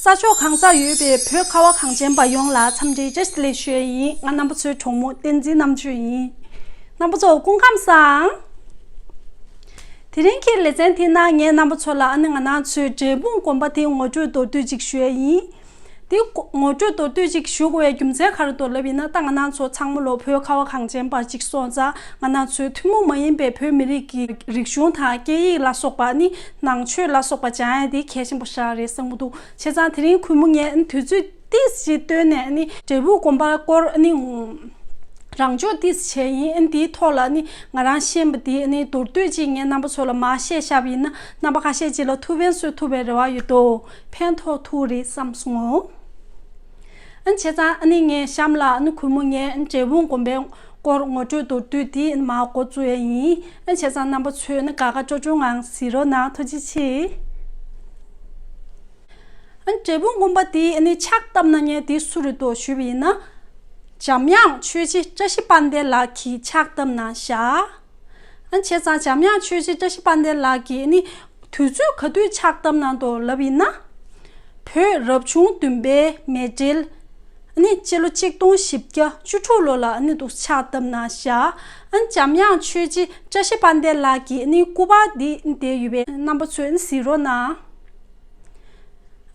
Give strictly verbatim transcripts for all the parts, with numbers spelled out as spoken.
རྟ་མཆོག་གང་སར་ཡོད་པའི་བོད་ཁ་བ་གངས་ཅན་པ་ཡོངས་ལ་འཚམས་འདྲིའི་བཀྲ་ཤིས་བདེ་ལེགས་ཞུ་ཡ་ཡིན། ང་རྣམ་པ་ཚོའི་གྲོགས་མོ་བསྟན་འཛིན་རྣམ་དཔྱོད་ཡིན། རྣམ་པ་ཚོ་སྐུ་ཁམས་བཟང་། དེ་རིང་གི་ལེ་ཚན་དེའི་ནང་ངས་རྣམ་པ་ཚོ་ལ་ཨ་ནི་ང་རང་ཚོའི་འབྲས་སྤུངས་དགོན་པ་དེའི་ངོ་སྤྲོད་མདོར་བསྡུས་ཅིག་ཞུ་ཡ་ཡིན། དེ་ངོ་སྤྲོད་མདོར་བསྡུས་ཅིག་ཞུ་དགོས་པའི་རྒྱུ་མཚན་ག་རེ་འདུག་ལབ་ཡིན་ན། ད་ང་རང་ཚོ་ཚང་མ་ལོ་བོད་ཁ་བ་གངས་ཅན་པ་གཅིག་སོང་ཙང་། ང་རང་ཚོའི་ཐུན་མོང་མ་ཡིན་པའི་བོད་མི་རིགས་ཀྱི་རིག་གཞུང་དང་སྐད་ཡིག་ལ་སོགས་པ་ནི་ནང་ཆོས་ལ་སོགས་པ་སྦྱང་ཡ་དེ་གལ་ཆེན་པོ་ཞིག་རེད་བསམ་གྱི་འདུག་བྱས་ཙང་དེ་རིང་གུས་མོ་ངས་དུས་ཚོད་ཏོག་ཙམ་བཏོན་ནས་ནི་འབྲས་སྤུངས་དགོན་པ་སྐོར་ནི་རང་འཇོག་ཏོག་ཙམ་བྱས་ཡིན། ཨ་ནི་དེའི་ཐོག་ལ་ནི་ང་རང་ཤེས་པ་དེ་ནི་མདོར་བསྡུས་ཅིག་ངས་རྣམ་པ་ཚོ་ལ་མར་བཤད་བཞག་པ་ཡིན་ན། རྣམ་པ་ཁ་ཤས་ཅིག་ལ་ཐུགས་ཕན་གསོས་ཐུབ་པའི་རེ་བ་ཡོད་དོ། ཕན་ཐོགས་ཐུབ་རེད་བསམ་སོང་ངོ་། ཨ་ནི་བྱས་ཙང་ཨ་ནི་ངས་གཤམ་ལ་ཨ་ནི་གུས་མོ་ངས་ཨ་ནི་འབྲས་སྤུངས་དགོན་པའི་སྐོར་ངོ་སྤྲོད་མདོར་བསྡུས་དེ་ཨ་ནི་མར་འགོ་བཙུགས་ཡ་ཡིན། ཨ་ནི་བྱས་ཙང་རྣམ་པ་ཚོས་ཨ་ནི་དགའ་དགའ་སྤྲོ་སྤྲོའི་ངང་གཟིགས་རོགས་གནང་། ཐུགས་རྗེ་ཆེ། ཨ་ནི་འབྲས་སྤུངས་དགོན་པ་དེ་ཨ་ནི་ཕྱག་བཏབ་གནང་མཁན་དེ་སུ་རེད་འདུག་ཞུས་པ་ཡིན་ན། འཇམ་དབྱངས་ཆོས་རྗེ་བཀྲ་ཤིས་དཔལ་ལྡན་ལགས་ཀྱིས་ཕྱག་བཏབ་གནང་བཞག་ཨ་ནི་བྱས་ཙང་འཇམ་དབྱངས་ཆོས་རྗེ་བཀྲ་ཤིས་དཔལ་ལྡན་ལགས་ཀྱིས་ཨ་ནི་དུས་ཚོད་ག་དུས་ཕྱག་བཏབ་གནང་འདུག་ལབ་ཡིན་ན། བོད་རབ་བྱུང་བདུན་པའི་མེ་སྤྲེལ་ཨ་ནི་སྤྱི་ལོ་གཅིག་སྟོང་བཞི་བརྒྱ་བཅུ་དྲུག་ལོ་ལ་ཨ་ནི་འདུག་ཕྱག་བཏབ་གནང་བཞག་ཨ་ནི་འཇམ་དབྱངས་ཆོས་རྗེ་བཀྲ་ཤིས་དཔལ་ལྡན་ལགས་ཀྱི་ཨ་ནི་སྐུ་པར་འདི་བསྡད་ཡོད་པས། རྣམ་པ་ཚོས་ཨ་ནི་གཟིགས་རོགས་གནང་།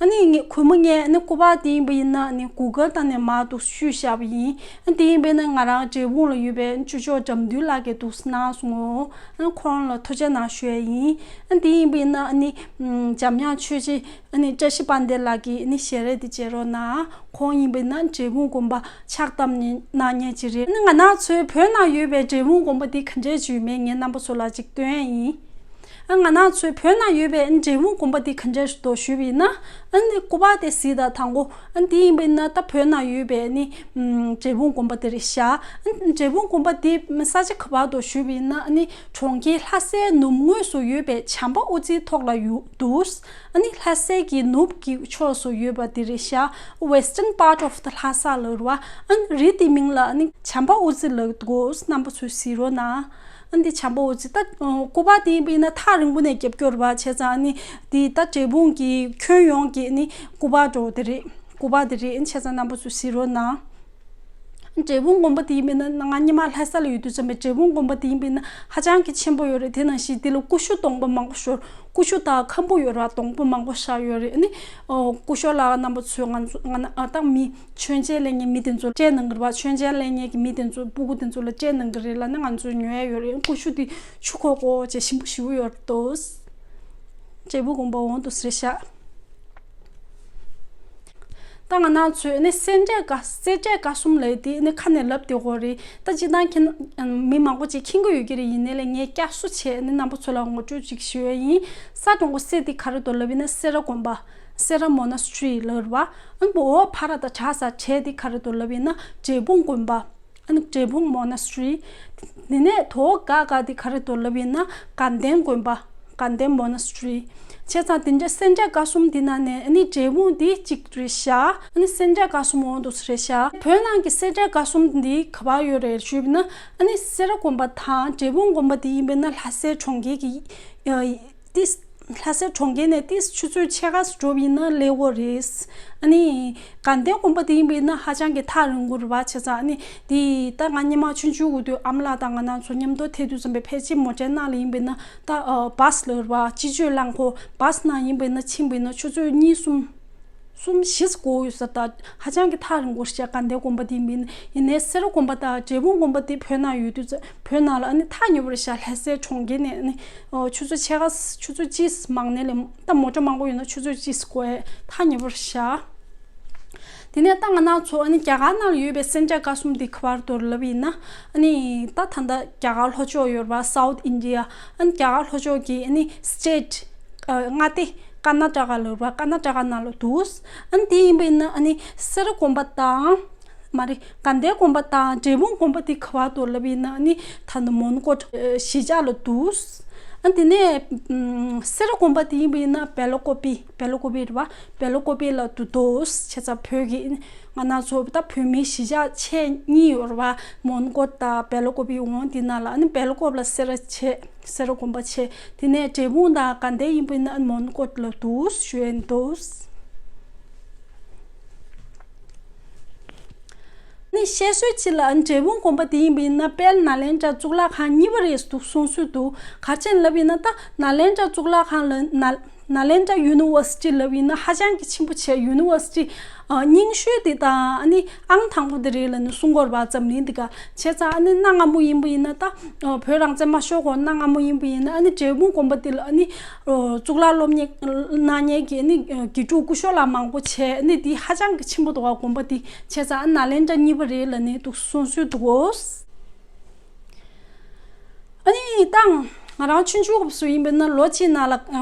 ཨ་ནི་ངས་གུས་མོ་ངས་ཨ་ནི་སྐུ་པར་དེ་ཡིན་པ་ཡིན་ན་ཨ་ནི་གུ་གལ་བཏང་ནས་མར་འདུག་བཤུས་བཞག་པ་ཡིན། ཨ་ནི་དེ་ཡིན་པས་ན་ང་རང་འབྲས་སྤུངས་ལ་ཡོད་པའི་ཅུ་ཅོག་འགྲམ་འདུལ་ལགས་ཀྱིས་འདུག་གནང་སོང་ངོ་། ཨ་ནི་ཁོང་ལ་ཐུགས་རྗེ་གནང་ཞུ་ཡ་ཡིན། ཨ་ནི་དེ་ཡིན་པ་ཡིན་ན་ཨ་ནི་འཇམ་དབྱངས་ཆོས་རྗེ་ཨ་ནི་བཀྲ་ཤིས་དཔལ་ལྡན་ལགས་ཀྱི་ཨ་ནི་ཞལ་རས་དེ་མཇལ་རོགས་གནང་། ཁོང་ཡིན་པ་ཡིན་ན་འབྲས་སྤུངས་དགོན་པ་ཕྱག་བཏབ་ནས་གནང་མཁན་ཅིག་རེད། ཨ་ནི་ང་རང་ཚོའི་བོད་ནང་ཡོད་པའི་འབྲས་སྤུངས་དགོན་པ་དེ་ག་འདྲས་ཅིག་ཡོད་མེད་ངས་རྣམ་པ་ཚོ་ལ་ཅིག་སྟོན་ཡ་ཡིན། ཨ་ང་རང་ཚོའི་བོད་ནང་ཡོད་པའི་ཨ་ནི་འབྲས་སྤུངས་དགོན་པ་དེ་ག་འདྲས་འདུག་ཞུས་པ་ཡིན་ན། ཨ་ནི་སྐུ་པར་དེ་གཟིགས་དང་། དང་པོ་ཨ་ནི་དེ་ཡིན་པ་ཡིན་ན་ད་བོད་ནང་ཡོད་པའི་ཨ་ནི་ཨམ་འབྲས་སྤུངས་དགོན་པ་དེ་རེད་ཤག་ཨ་ནི་འབྲས་སྤུངས་དགོན་པ་དེ་ས་ཆ་ག་པར་འདུག་ཞུས་པ་ཡིན་ན། ཨ་ནི་གྲོང་ཁྱེར་ལྷ་སའི་ནུབ་ངོས་སུ་ཡོད་པའི་བྱམས་པ་དབུ་རྩེའི་ཐོག་ལ་ཡོད་འདུག་ཨ་ནི་ལྷ་སའི་གི་ནུབ་ཀྱི་ཕྱོགས་སུ་ཡོད་པ་དེ་རེད་ཤག Western part of the Lhasa ལབ་རེད་བ། ཨ་ནི་རི་དེའི་མིང་ལ་ཨ་ནི་བྱམས་པ་དབུ་རྩེ་ལབ་འདུག་རྣམ་པ་ཚོས་གཟིགས་རོགས་གནང་། ཨ་ནི་འདི་བྱམས་པ་དབུ་རྩེ་ད་སྐུ་པར་དེ་ཡིན་པ་ཡིན་ན་ཐག་རིང་པོ་ནས་རྒྱབ་སྐྱོར་བ་བྱས་ཙང་། ཨ་ནི་འདི་ད་འབྲས་སྤུངས་ཀྱི་ཁྱོན་ཡོངས་ཀྱི་ཨ་ནི་སྐུ་པར་འདྲ་བོ་དེ་རེད། སྐུ་པར་དེ་རེད། ཨ་ནི་བྱས་ཙང་རྣམ་པ་ཚོས་གཟིགས་རོགས་གནང་། འབྲས་སྤུངས་དགོན་པ་དེ་ཡིན་པ་ཡིན་ན། ང་སྔོན་མ་ལྷ་ས་ལ་ཡོད་དུས་ཙམ་པའི་འབྲས་སྤུངས་དགོན་པ་དེ་ཡིན་པ་ཡིན་ན་ཧ་ཅང་གི་ཆེན་པོ་ཡོད་རེད། དེ་ནང་བཞིན་དེ་ལ་ཀུ་ཤུ་སྡོང་པོ་མང་པོ་ཤོར། ཀུ་ཤུ་དང་ཁམ་བུ་ཡོད་རེད་བ། སྡོང་པོ་མང་པོ་བཞག་ཡོད་རེད། ཨ་ནི་ཨོ་སྐུ་ཞབས་ལགས་རྣམ་པ་ཚོས་ང་ཚོ་ང་ན་ཨ་ད་མི་མཆོད་མཇལ་སླེབས་མཁན་མི་དེ་ཚོ་སྤྲད་གནང་གི་རེད་བ། མཆོད་མཇལ་སླེབས་མཁན་གྱི་མི་དེ་ཚོ་སྤུ་གུ་དེ་ཚོ་ལ་སྤྲད་གནང་གི་རེད་ལབ་ནས་ང་ཚོས་ཉོ་ཡ་ཡོད་རེད། ཀུ་ཤུ་དེ་ཆུ་ཁོལ་ཁོལ་བྱས་ཞིམ་པོ་ཞེ་པོ་ཡོད་འདུག་འབྲས་སྤུངས་དགོན་པ་འོང་དུས་རེད་ཤག་ད་ང་རང་ཚོས་ནི་སེ་འབྲས་དགའ་སེ་འབྲས་དགའ་གསུམ་ལབ་དེ་ནི་ཁ་ནས་ལབ་བསྡད་ཀྱི་ཡོད་རེད། ད་སྤྱིར་བཏང་ཁྱེད་མི་མང་པོ་ཅིག་མཁྱེན་གྱི་ཡོད་ཀྱི་རེད། ཡིན་ནའི་ལས་ངས་བསྐྱར་གསོ་བྱས་ནི་རྣམ་པ་ཚོ་ལ་ངོ་སྤྲོད་ཅིག་ཞུ་ཡ་ཡིན། ས་དང་པོ་སེ་དེ་ག་རེ་འདུག་ལབ་ཡིན་ན་སེ་ར་དགོན་པ། སེ་ར་མོ་ན་སི་ཊི་རི་ལབ་རེད་བ། ཨ་ནི་འོ་ཕ་ར་དང་བྲག་ས་བྲག་དེ་ག་རེ་འདུག་ལབ་ཡིན་ན་འབྲས་སྤུངས་དགོན་པ། ཨ་ནི་འབྲས་སྤུངས་མོ་ན་སི་ཊི་རི། དེ་ནས་དོ་དགའ་དགའ་དེ་ག་རེ་འདུག་ལབ་ཡིན་ན་དགའ་ལྡན་དགོན་པ། དགའ་ལྡན་མོ་ན་སི་ཊི་རི། བྱས་ཙང་དེ་འདྲ་སེ་འབྲས་དགའ་གསུམ་དེ་ནང་ནས་ཨ་ནི་འབྲས་སྤུངས་དེ་གཅིག་རེད་ཤག་ཨ་ནི་སེ་འབྲས་དགའ་གསུམ་འོང་དུས་རེད་ཤག་བོད་ནང་གི་སེ་འབྲས་དགའ་གསུམ་འདི་ག་པར་ཡོད་རེད་ཞུས་ན། ཨ་ནི་སེ་ར་དགོན་པ་དང་འབྲས་སྤུངས་དགོན་པ་དེ་ཡིན་པས་ན་ལྷ་སའི་གྲོང་ཁྱེར་གྱི་ཨ་ཏིས་ལྷ་སའི་གྲོང་ཁྱེར་ནས་ཏིས་ཆུ་ཚོད་ཕྱེད་ཀ་ཙམ་འགྲོ་བ་ཡིན་ན་སླེབས་ཀྱི་རེད། ཨ་ནི་དགའ་ལྡན་དགོན་པ་དེ་ཡིན་པས་ན་ཧ་ཅང་གི་ཐག་རིང་པོ་རེད་བ། བྱས་ཙང་ཨ་ནི་དེ་ད་ང་སྔོན་མ་ཆུང་ཆུང་ཡོད་དུས་ཨ་མ་ལགས་དང་ང་རང་ཚོ་མཉམ་དུ་ཐད་དུས་ཙམ་པའི་ཕལ་ཆེར་མོ་ཊའི་ནང་ལ་ཡིན་པས་ན་ད་ཨ་བཱས་ལབ་རེད་བ། སྤྱི་སྤྱོད་རླངས་འཁོར་བཱས་ནང་ཡིན་པས་ན་ཕྱིན་པས་ན་ཆུ་ཚོད་གཉིས་གསུམ་གསུམ་བཞི་འགོར་ཡོད་ས། ད་ཧ་ཅང་གི་ཐག་རིང་པོ་རེད་ཤག་དགའ་ལྡན་དགོན་པ་དེ་ཡིན་པས་ན། ཡིན་ནའི་སེ་ར་དགོན་པ་དང་འབྲས་སྤུངས་དགོན་པ་དེ་བོད་ནང་ཡོད་དུས་ཙམ་བོད་ནང་ལ་ཨ་ནི་ཐག་ཉེ་པོ་རེད་ཤག་ལྷ་སའི་གྲོང་ཁྱེར་ནས་ཨ་ནི་ཨོ་ཆུ་ཚོད་ཕྱེད་ཀ་ཆུ་ཚོད་གཅིག་མང་ནས་ལས། ད་མོ་ཊ་མང་པོ་ཡོད་ན་ཆུ་ཚོད་གཅིག་འགོར་ཡ་ཐག་ཉེ་པོ་རེད་ཤག་དེ་ནས་ད་ང་རང་ཚོ་ཨ་ནི་རྒྱ་གར་ནང་ལ་ཡོད་པའི་སེ་འབྲས་དགའ་གསུམ་དེ་ག་པར་འདུག་ལབ་ཡིན་ན། ཨ་ནི་ད་ད་ལྟ་རྒྱ་གར་ལྷོ་ཕྱོགས་ཡོད་རེད་བ། South India། ཨ་ནི་རྒྱ་གར་ལྷོ་ཕྱོགས་ཀྱི་ཨ་ནི་སི་ཊེཊ་ཨ་མངའ་སྡེ་ཀར་ན་ཊ་ཀ་ལབ་རེད་བ། ཀར་ན་ཊ་ཀ་ནང་ལ་འདུག་ཨ་ནི་དེ་ཡིན་པ་ཡིན་ན་ཨ་ནི་སེ་ར་དགོན་པ་དང་། མ་རེད། དགའ་ལྡན་དགོན་པ་དང་འབྲས་སྤུངས་དགོན་པ་དེ་ག་པར་འདུག་ལབ་ཡིན་ན་ཨ་ནི་ད་ནི་མོན་གྷོ་ཨ་གཞིས་ཆགས་ལ་འདུག་ཨ་དེ་ནས་ཨམ་སེ་ར་དགོན་པ་དེ་ཡིན་པ་ཡིན་ན་བེ་ལ་ཀོ་པི། བེ་ལ་ཀོ་པི་རེད་བ། བེ་ལ་ཀོ་པི་ལ་འདུག་འདུག་བྱས་ཙང་བོད་ཀྱི་ང་རང་ཚོ་ད་བོད་མིའི་གཞིས་ཆགས་ཆེ་གཉིས་ཡོད་རེད་བ། མོན་གྷོ་དང་བེ་ལ་ཀོ་པི། འོང་དེ་ནང་ལ་ཨ་ནི་བེ་ལ་ཀོ་པི་ལ་སེ་ར་ཆེ། སེ་ར་དགོན་པ་ཆེ། དེ་ནས་འབྲས་སྤུངས་དང་དགའ་ལྡན་ཡིན་པ་ཡིན་ན་ཨ་ནི་མོན་གྷོ་ལ་འདུག་ཞུ་ཡ་འདུག་བཤད་སྲོལ་གཅིག་ལ་འབྲས་སྤུངས་དགོན་པ་དེ་ཡིན་པ་ཡིན་ན་དཔལ་ནཱ་ལེནྡྲ་གཙུག་ལག་ཁང་གཉིས་པ་རེད་འདུག་གསུང་སྲོལ་འདུག་ག་རེ་བྱས་ནས་ལབ་ཡིན་ན་ད་ནཱ་ལེནྡྲ་གཙུག་ལག་ཁང་ལ་ནཱ་ནཱ་ལེནྡྲ་ཡུ་ནི་ཝར་སི་ཊི་ལབ་ཡིན་ན་ཧ་ཅང་གི་ཆེན་པོ་བྱས། ཡུ་ནི་ཝར་སི་ཊི་རྙིང་ཤོས་དེ་དང་ཨ་ནི་ཨང་དང་པོ་དེ་རེད་ལབ་ནས་གསུང་གི་ཡོད་རེད་པ། འཛམ་གླིང་འདི་ག་བྱས་ཙང་ཨ་ནི་གནའ་སྔ་མོ་ཡིན་པ་ཡིན་ན་ད་བོད་རང་བཙན་མ་ཤོར་གོང་གནའ་སྔ་མོ་ཡིན་པ་ཡིན་ན་ཨ་ནི་འབྲས་སྤུངས་དགོན་པ་དེ་ལ་ཨ་ནི་གཙུག་ལག་སློབ་གཉེར་གནང་མཁན་གྱི་ཨ་ནི་དགེ་ཕྲུག་སྐུ་ཞབས་ལགས་མང་པོ་བྱས། ཨ་ནི་དེ་ཧ་ཅང་གི་ཆེན་པོ་འདུག་པ། དགོན་པ་དེ་བྱས་ཙང་ཨ་ནཱ་ལེནྡྲ་གཉིས་པ་རེད་ལབ་ནས་འདུག་གསུང་སྲོལ་འདུག་གོ། ཨ་ནི་ད་ང་རང་ཆུང་ཆུང་སྐབས་སུ་ཡིན་པ་ན་ལོ་གཅིག་ནང་ལ་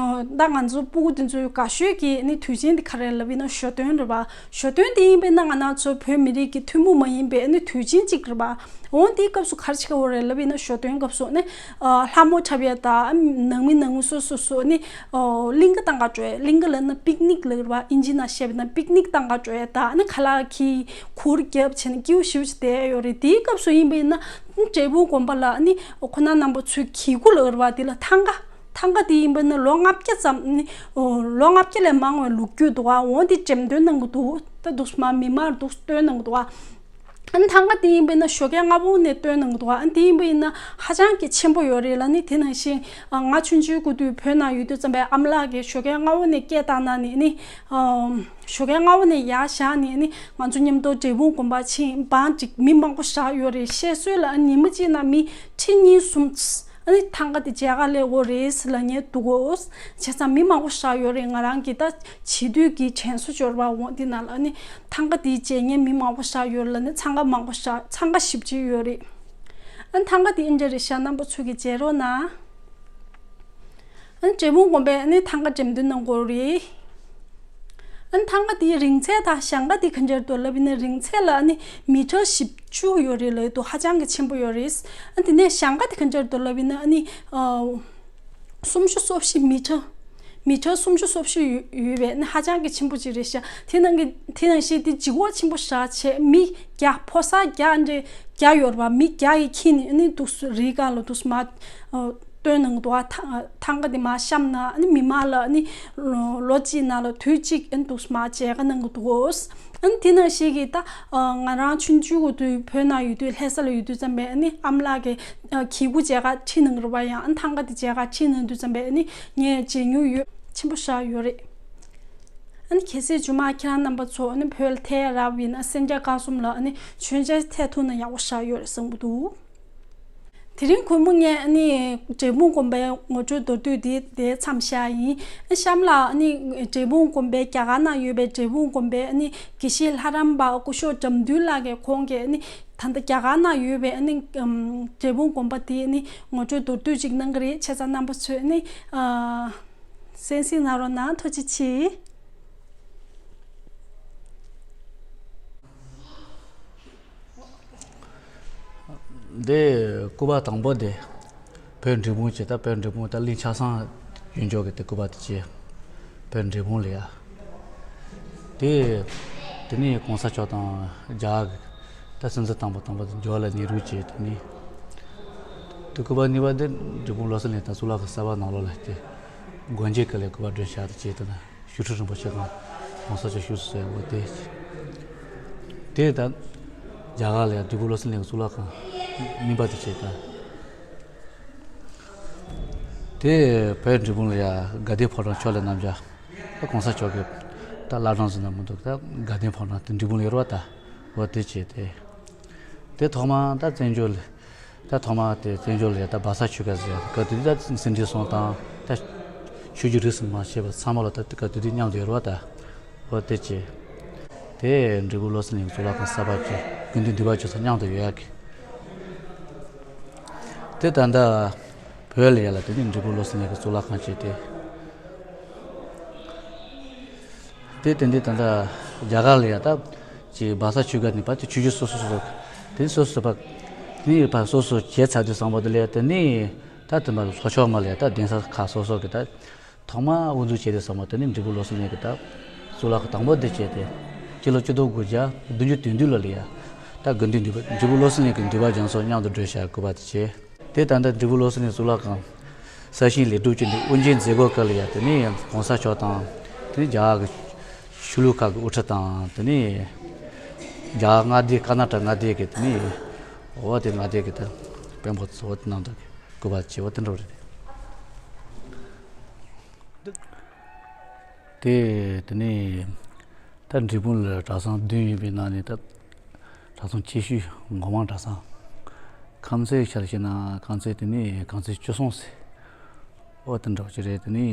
ད་ང་ཚོ་སྤུ་གུ་དེ་ཚོའི་དགའ་ཤོས་ཀྱི་ཨ་ནི་དུས་ཆེན་དེ་ག་རེ་ལབ་ཡིན་ན་ཞོ་སྟོན་རེད་པ། ཞོ་སྟོན་དེ་ཡིན་པ་ན་ང་རང་ཚོ་བོད་མི་རིགས་ཀྱི་ཐུན་མོང་མ་ཡིན་པའི་ཨ་ནི་དུས་ཆེན་གཅིག་རེད་པ། འོ་དེའི་སྐབས་སུ་ག་རེ་བྱེད་ཀྱི་ཡོད་རེད་ལབ་ཡིན་ན་ཞོ་སྟོན་སྐབས་སུ་ཨ་ནི་ལྷ་མོ་འཁྲབ་ཡ་དང་ནང་མི་ནང་མི་སོ་སོ་སོ་ཨ་ནི་གླིང་ག་གཏམ་ག་འགྲོ་ཡ། གླིང་ག་ལབ་ན་པིག་ནིག་ལབ་རེད་པ། ཨིན་ཇི་ནང་བཤད་པ་ན་པིག་ནིག་གཏམ་ག་འགྲོ་ཡ་དང་ཨ་ནི་ཁ་ལག་གི་གུར་རྒྱབ་བྱས་ནས་སྐྱིད་པོ་ཞེ་པོ་ཅིག་བསྡད་ཡོད་རེད། དེའི་སྐབས་སུ་ཡིན་པ་ཡིན་ན་འབྲས་སྤུངས་དགོན་པ་ལ་ཨ་ནི་ཁོ་ན་རྣམ་པ་ཚོས་གྱི་གུ་ལབ་རེད་པ། དེ་ལ་ཐང་ག་ཐང་ག་དེ་ཡིན་པ་ན་ལོ་ལྔ་བརྒྱ་ཙམ་ནི་ལོ་ལྔ་བརྒྱ་ལས་མང་བའི་ལོ་རྒྱུས་འདུག་པ། འོ་དེ་འགྲེམས་སྟོན་གནང་གི་འདུག་ད་འདུག་སེ་མར་མི་མང་འདུག་སེ་སྟོན་གནང་གི་འདུག་པ། ཨ་ནི་ཐང་ག་དེ་ཡིན་པ་ན་ཞོགས་ཀས་སྔ་པོ་ནས་སྟོན་གནང་གི་འདུག་པ། ཨ་ནི་དེ་ཡིན་པ་ཡིན་ན་ཧ་ཅང་གི་ཆེན་པོ་ཡོད་རེད་ལབ་ནི། དེ་ནང་བཞིན་ང་ཆུང་ཆུང་སྐབས་དུས་བོད་ནང་ཡོད་དུས་ཙམ་པའི་ཨ་མ་ལགས་ཀྱིས་ཞོགས་ཀས་སྔ་པོ་ནས་སྐད་བཏང་གནང་ནས་ནི། ཞོགས་ཀས་སྔ་པོ་ནས་ཡར་བཞག་ནས་ནི་ང་ཚོ་མཉམ་དུ་འབྲས་སྤུངས་དགོན་པ་ཕྱིན། བང་ཅིག་མི་མང་པོ་བཞག་ཡོད་རེད། བཤད་སྲོལ་ལ་ཉི་མ་གཅིག་ནང་མི་ཁྲི་གཉིས་གསུམ་ཨ་ནི་ཐང་ག་དེ་མཇལ་ཁ་སླེབས་ཡོད་རེད་ཟེར་ལབ་མཁན་འདུག་གོ། བྱས་ཙང་མི་མང་པོ་བཞག་ཡོད་རེད། ང་རང་གིས་ད་བྱིས་དུས་ཀྱི་དྲན་གསོ་འབྱོར་བ་འོང་དེ་ནང་ལ་ཨ་ནི་ཐང་ག་དེ་མཇལ་མཁན་མི་མང་པོ་བཞག་ཡོད་ལབ་ནི། འཚང་ཁ་མང་པོ་བཞག་འཚང་ཁ་ཞེ་པོ་ཅིག་ཡོད་རེད། ཨ་ནི་ཐང་ག་དེ་ཨིན་འདྲ་རེད་ཤག་རྣམ་པ་ཚོ་གིས་མཇལ་རོགས་གནང་། ཨ་ནི་འབྲས་སྤུངས་དགོན་པའི་ཨ་ནི་ཐང་ག་འགྲེམས་སྟོན་གནང་གི་ཡོད་རེད། ཨ་ནི་ཐང་ག་དེའི་རིང་ཚད་དང་ཞེང་ཁ་དེ་ག་འདྲ་འདུག་ལབ་ཡིན་ན་རིང་ཚད་ལ་ཨ་ནི་མི་ཊར་བཞི་བཅུ་ཡོད་རེད་ལབ་ཡོད་འདུག་ཧ་ཅང་གི་ཆེན་པོ་ཡོད་རེད། ཨ་ནི་དེ་ནས་ཞེང་ཁ་དེ་ག་འདྲ་འདུག་ལབ་ཡིན་ན་ཨ་ནི་སུམ་ཅུ་སོ་བཞི་མི་ཊར། མི་ཊར་སུམ་ཅུ་སོ་བཞི་ཡོད་ཡོད་པས་ནི་ཧ་ཅང་གི་ཆེན་པོ་ཅིག་རེད་ཤག་དེ་ནང་གི་དེ་ནང་བཞིན་དེ་ལྗིད་ཁོག་ཆེན་པོ་ཞེ་དྲག་བྱས། མི་བརྒྱ་ཕོ་གསར་བརྒྱ་འདྲ་བརྒྱ་ཡོད་རེད་པ། མི་བརྒྱ་ཡིས་འཁྱེར་ནས་ཨ་ནི་འདུག་སེ་རིའི་སྒང་ལ་འདུག་སེ་མར་སྟོན་གནང་གི་འདུག་ཨ་ཐང་ཐང་ག་དེ་མར་བཤམས་ནས་ཨ་ནི་མི་མང་ལ་ཨ་ནི་ལོ་གཅིག་ནང་ལ་དུས་གཅིག་ཨ་ནི་འདུག་སེ་མར་མཇལ་ཁ་གནང་གི་འདུག་ཨ་ནི་དེ་ནང་བཞིན་གྱི་ད་ང་རང་ཆུང་ཆུང་གི་དུས་བོད་ནང་ཡོད་དུས་ལྷ་ས་ལ་ཡོད་དུས་ཙམ་པས་ཨ་ནི་ཨ་མ་ལགས་ཀྱིས་གྱི་གུ་མཇལ་ཁ་ཁྲིད་གནང་གི་རེད་པ། ཡང་ཨ་ནི་ཐང་ག་དེ་མཇལ་ཁ་ཁྲིད་གནང་དུས་ཙམ་པས་ཨ་ནི་ངས་མཇལ་མྱོང་ཡོད། ཆེན་པོ་ཞེ་དྲག་ཡོད་རེད། ཨ་ནི་གལ་སྲིད་རྗེས་མ་ཁྱེད་རང་རྣམ་པ་ཚོ་ཨ་ནི་བོད་ལ་ཐད་རག་པ་ཡིན་ན་གསན་རྒྱ་སྐར་གསུམ་ལ་ཨ་ནི་མཆོད་མཇལ་ཐད་ཐུབ་ན་ཡག་པོ་ཞེ་དྲག་ཡོད་རེད་བསམ་གྱི་འདུག་དེ་རིང་གུས་མོ་ངས་ཨ་ནི་འབྲས་སྤུངས་དགོན་པའི་ངོ་སྤྲོད་མདོར་བསྡུས་དེ་དེ་མཚམས་བཞག་ཡིན། ཨ་གཤམ་ལ་ཨ་ནི་འབྲས་སྤུངས་དགོན་པའི་རྒྱ་གར་ནང་ཡོད་པའི་འབྲས་སྤུངས་དགོན་པའི་ཨ་ནི་དགེ་བཤེས་ལྷ་རམས་པ་སྐུ་ཞབས་དགྲ་འདུལ་ལགས་ཀྱིས་ཁོང་གིས་ཨ་ནི་ད་ལྟ་རྒྱ་གར་ནང་ཡོད་པའི་ཨ་ནི་འབྲས་སྤུངས་དགོན་པ་དེ་ཨ་ནི་ངོ་སྤྲོད་མདོར་བསྡུས་ཅིག་གནང་གི་རེད། བྱས་ཙང་རྣམ་པ་ཚོས་ཨ་ནི་གསན་གཟིགས་གནང་རོགས་གནང་། ཐུགས་རྗེ་ཆེ། འདི་སྐུ་པར་དང་པོ་དེ་བོད་འབྲས་སྤུངས་བྱས། ད་བོད་འབྲས་སྤུངས་ད་གླིང་ཆགས་སྡང་ཡོད་འཇོག་གི་དེ་སྐུ་པར་དེ་བྱས། བོད་འབྲས་སྤུངས་ལ་ཡ། དེ་དེ་ནས་གོང་ས་མཆོག་དང་རྒྱ་གར་གི་ད་སྲིད་འཛིན་དང་པོ་དང་པོ་དེ་ཇ་ཝ་ཧར་ལལ་ནེ་རུ་བྱས། དེ་ནས་དེ་སྐུ་པར་གཉིས་པ་དེ་འབྲས་སྤུངས་བློ་གསལ་གླིང་དང་གཙུག་ལག་ཁང་གསར་པ་ནང་ལོགས་ལ་དེ་སྒོ་འབྱེད་སྐབས་ལ་སྐུ་པར་སྒྲོན་ཤག་དེ་བྱས། དེ་ན། ཞུ་ཁྲི་རིན་པོ་ཆེ་དང་གོང་ས་མཆོག་བཞུགས་སུ་གསོལ་བ་དེ། དེ་ད་རྒྱ་གར་ལ་ཡང་འབྲས་སྤུངས་བློ་གསལ་གླིང་གི་གཙུག་ལག་ཁང་གཉིས་པ་དེ་བྱས། ད་དེ་བོད་འབྲས་སྤུངས་ལ་ཡང་དགའ་ལྡན་ཕོ་བྲང་ཕྱོགས་ལས་རྣམ་རྒྱལ་ད་གོང་ས་མཆོག་གི་ད་བླ་བྲང་ཟེར་ན་མི་འདུག་ད་དགའ་ལྡན་ཕོ་བྲང་དེ་འབྲས་སྤུངས་ལ་ཡོད་རེད་པ། ད་འོ་དེ་བྱས། དེ་དེ་ཐོག་མ་ད་བཙན་བྱོལ་ལ། ད་ཐོག་མ་དེ་བཙན་བྱོལ་ལ་ཡ་ད་བ་ས་ཆོས་སྒར་ཟེར་ཡ་སྐབས་དེ་དུས་ད་སེ་འབྲས་སྤུངས་དང་ད་ཆོས་བརྒྱུད་རིས་སུ་མ་ཆད་པ་ཚང་མ་ལ་ད་སྐབས་དེ་དུས་མཉམ་དུ་ཡོད་རེད་པ། ད་འོ་དེ་བྱས། དེ་འབྲས་སྤུངས་བློ་གསལ་གླིང་གཙུག་ལག་ཁང་གསར་པ་བྱས། དགེ་འདུན་འདུས་པ་ཆེན་ཚོ་མཉམ་དུ་ཡོད་ཡ་གི། དེ་ད་ལྟ་བོད་ལ་ཡ་ལ་དེ་ནི་འབྲས་སྤུངས་བློ་གསལ་གླིང་གི་གཙུག་ལག་ཁང་བྱས་ཏེ། དེ་དེ་འདི་ད་ལྟ་རྒྱ་གར་ལ་ཡ་ད་ཅིག་བ་ས་ཆོས་སྒར་ནས་ཕར་ཅིག་ཆོས་བརྒྱུད་སོ་སོ་སོ་སོ་དེ་སོ་སོ་ཕར་དེ་ནས་ཕར་སོ་སོ་བྱས་ཚར་དུས་ཙམ་པ་དེ་ལ་ཡ་དེ་ནས་ད་དེ་མ་ལྷོ་ཕྱོགས་མ་ལ་ཡ་ད་གདན་ས་ཁག་སོ་སོ་གི་ད་ཐོག་མ་དབུ་འཛུགས་བྱས་དུས་ཙམ་པ་དེ་ནས་འབྲས་སྤུངས་བློ་གསལ་གླིང་གི་ད་གཙུག་ལག་ཁང་དང་པོ་དེ་བྱས་ཏེ། སྤྱི་ལོ་ཆིག་སྟོང་དགུ་བརྒྱ་བདུན་ཅུ་དོན་བདུན་ལོ་ལ་ཡ་ད་དགེ་འདུན་འདུས་པ་འབྲས་སྤུངས་བློ་གསལ་གླིང་གི་འདུས་པ་རྒྱ་མཚོ་མཉམ་དུ་སྒྲོལ་ཞག་སྐུ་པར་དེ་བྱས། དེ་ད་ལྟ་འབྲས་སྤུངས་བློ་གསལ་གླིང་གཙུག་ལག་ཁང་གསར་བཞེངས་ལེགས་གྲུབ་ཀྱི་འདི་དབུ་འབྱེད་མཛད་སྒོ་སྐབས་ལ་ཡ་དེ་ནས་ཡང་གོང་ས་མཆོག་དང་དེ་ནས་རྒྱ་གར་གྱི་ཆོས་ལུགས་ཁག་གི་དབུ་ཁྲིད་དང་དེ་ནས་ རྒྱ་མངའ་སྡེ་ཀར་ན་ཊ་ཀ་མངའ་སྡེ་གི་དེ་ནི་འོ་དེ་མངའ་སྡེ་གི་ད་དཔོན་པོ་ཚོ་འོ་དེ་ནང་དུ་སྐུ་པར་བྱེད་འོ་དེ་འདྲ་རེད། དེ་དེ་ནི་ད་འབྲས་སྤུངས་ལ་གྲྭ་ཚང་བདུན་ཡོད་པའི་ནང་ནས་ད་གྲྭ་ཚང་ཆེ་ཤོས་མགོ་མང་གྲྭ་ཚང་། ཁམས་ཚན་ཆ་ལ་བཤད་ན་ཁམས་ཚན་དེ་ནི་ཁམས་ཚན་བཅུ་གསུམ་ཟེར། འོ་དེ་འདྲ་བ་ཅིག་རེད། དེ་ནི་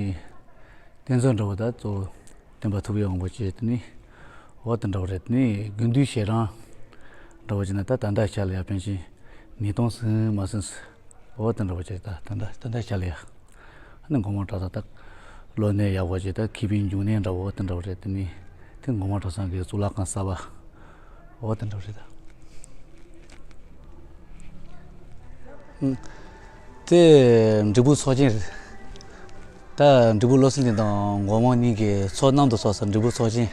བསྟན་འཛིན་འདྲ་བོ་ད་གཙོ་བོ་སྟོན་པ་ཐུབ་པའི་དབང་པོ་བཅས་དེ་ནི་འོ་དེ་འདྲ་བ་རེད། དེ་ནི་དགེ་འདུན་ཞལ་གྲངས་འདྲ་བོ་བྱས་ན་ད་ད་ལྟ་ཆ་ལ་ཡ་ཕན་ཆད་ཉིས་སྟོང་ཟིན་མ་ཟིན་ཟེར། འོ་དེ་འདྲ་བ་བྱས་ད་ད་ལྟ་ད་ལྟ་ཆ་ལ་ཡ། ཨ་ནི་མགོ་མང་གྲྭ་ཚང་ད་གློ་ནད་ཡག་པོ་བྱས་ད་མཁས་པའི་འབྱུང་གནས་འདྲ་བོ་དེ་འདྲ་བ་རེད། དེ་ནི་དེ་མགོ་མང་གྲྭ་ཚང་གི་གཙུག་ལག་ཁང་གསར་པ། འོ་དེ་འདྲ་རེད་ད། ཨུམ། དེ་འབྲས་སྤུངས་ཚོགས་ཆེན་རེད། ད་འབྲས་སྤུངས་བློ་གསལ་གླིང་དང་མགོ་མང་གཉིས་ཀྱི་ཚོགས་མཉམ་དུ་ཚོགས་ས་འབྲས་སྤུངས་ཚོགས་ཆེན།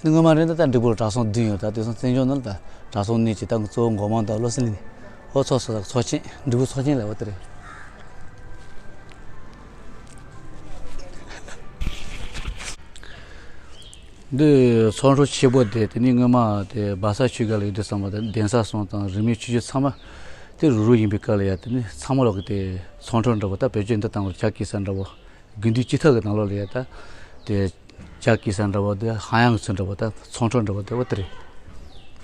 དེ་སྔོན་མ་རེད་ན་ད་འབྲས་སྤུངས་ལ་གྲྭ་ཚང་བདུན་ཡོད། ད་དེང་སང་བཙན་བྱོལ་ནང་ལ་ད་གྲྭ་ཚང་གཉིས་ཀྱི་ད་གཙོ་བོ་མགོ་མང་དང་བློ་གསལ་གླིང་ནས་འོ་ཚོགས་ས་ཚོགས་ཆེན་འབྲས་སྤུངས་ཚོགས་ཆེན་ལ་འོ་དེ་རེད། འདི་ཚོགས་འཁོར་ཆེ་པོ་དེ་དེ་ནི་སྔོན་མ་དེ་སྦ་ས་ཆོས་སྒར་ལ་ཡོད་དུས་ཙམ་པ་དེ་གདན་ས་གསུམ་དང་རིས་མེད་ཆོས་བརྒྱུད་ཚང་མ་དེ་རུག་རུག་ཡིན་པའི་སྐབས་ལ་ཡ་དེ་ནི་ཚང་མ་ལོག་གི་དེ་ཚོགས་འཁོར་འདྲ་པོ་ད་བོད་བརྒྱུད་འདི་དང་ལ་ཇ་སྐྱེད་ས་འདྲ་པོ་དགེ་འདུན་སྤྱི་ཐག་གི་ནང་ལོགས་ལ་ཡ་ད་དེ་ཇ་སྐྱེད་ས་འདྲ་པོ་དེ་ཧ་ཡང་ཚུལ་འདྲ་པོ་ད་ཚོགས་འཁོར་འདྲ་པོ་དེ་འོ་དེ་རེད།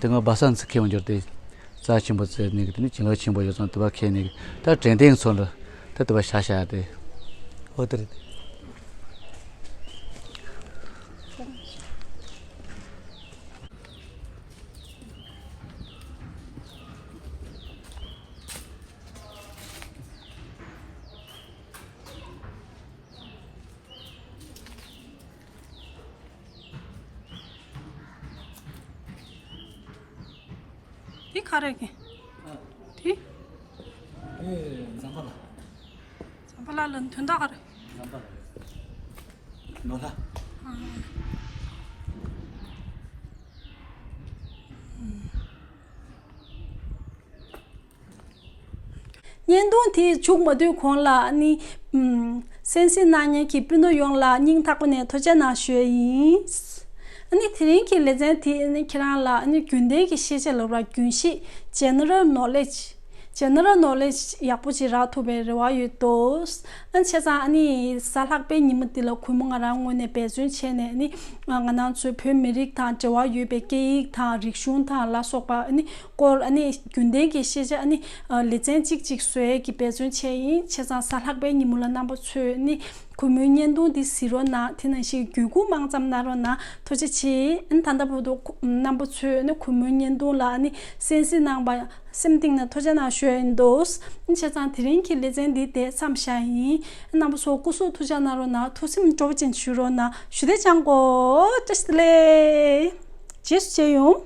དེ་སྔ་སྦ་ས་ཚུ་ཁེ་འོང་འགྱུར་དེ། རྩ་ཆེན་པོ་བརྩི་ནས་དེ་ནི་བྱིན་རླབས་ཆེན་པོ་ཡོད་ཙང་དེ་བ་ཁེལ་ནས་ད་དྲན་རྟེན་ཚོ་འདྲ་ད་དེ་བ་ཤ་ཤ་དེ། འོ་དེ་རེད། དེ་ག་རེ་གི། ཨ། དེ། ཨེ། ཛམ་བྷ་ལ། ཛམ་བྷ་ལ་ལ་དོན་དག་ག་རེ། ཛམ་བྷ་ལ། ནོར་ལྷ། ཨ། བརྙན་ཐུང་དེ་མཇུག་མ་བསྡུས་གོང་ལ་ཨ་ནི། ཨམ། གསན་གཟིགས་གནང་མཁན་གྱི་སྤུན་ཟླ་ཡོངས་ལ་སྙིང་ཐག་པ་ནས་ཐུགས་རྗེ་གནང་ཞུ་ཡས་ཡིན། ཨ་ནི་དེ་རིང་གི་ལེ་ཚན་དེ་ཨ་ནི་ཁྱེད་རང་ལ་ཨ་ནི་རྒྱུན་ལྡན་གྱི་ཤེས་བྱ་ལབ་ར་རྒྱུན་ཤེས་General Knowledge General Knowledge ཡག་པོ་ཅིག་རག་ཐུབ་པའི་རེ་བ་ཡོད་དོ། ཨ་ནི་བྱས་ཙང་ཨ་ནི་གཟའ་ལྷག་པའི་ཉིན་མོ་འདི་ལ་གུས་མོ་ང་རང་ངོས་ནས་འབད་བརྩོན་བྱས་ནས་ཨ་ནི་ང་རང་ཚོའི་བོད་མི་རིགས་དང་འབྲེལ་བ་ཡོད་པའི་སྐད་ཡིག་དང་རིག་གཞུང་དང་ལ་སོགས་པ་ཨ་ནི་སྐོར་ཨ་ནི་རྒྱུན་ལྡན་གྱི་ཤེས་བྱ་ཨ་ནི་ལེ་ཚན་གཅིག་གཅིག་བཟོ་ཡས་ཀྱི་འབད་བརྩོན་བྱས་ཡིན། བྱས་ཙང་གཟའ་ལྷག་པའི་ཉིན་མོ་ལ་རྣམ་པ་ཚོས་ཨ་ནི་གུས་མོའི་བརྙན་ཐུང་འདི་གཟིགས་རོགས་གནང་། དེ་ནང་བཞིན་བརྒྱུད་སྐུར་མང་ཙམ་གནང་རོགས་གནང་། ཐུགས་རྗེ་ཆེ། ཨ་ནི་ད་ལྟ་བར་དུ་རྣམ་པ་ཚོས་ཨ་ནི་གུས་མོའི་བརྙན་ཐུང་ལ་ཨ་ནི་གསན་གཟིགས་གནང་པ་སེམས་གཏིང་ནས་ཐུགས་རྗེ་གནང་ཞུ་ཡ་ཡིན་འདུག། ཨ་ནི་བྱས་ཙང་དེ་རིང་གི་ལེ་ཚན་འདི་དེ་མཚམས་བཞག་ཡིན། རྣམ་པ་ཚོ་སྐུ་གཟུགས་ཐུགས་ཅག་གནང་རོགས་གནང་། ཐུགས་སེམས་སྤྲོ་པོ་ཅན་ཞུ་རོགས་གནང་། ཞུ་བདེ་ཅང་གོ་བཀྲ་ཤིས་བདེ་ལེགས། རྗེས་སུ་མཇལ་ཡོང་།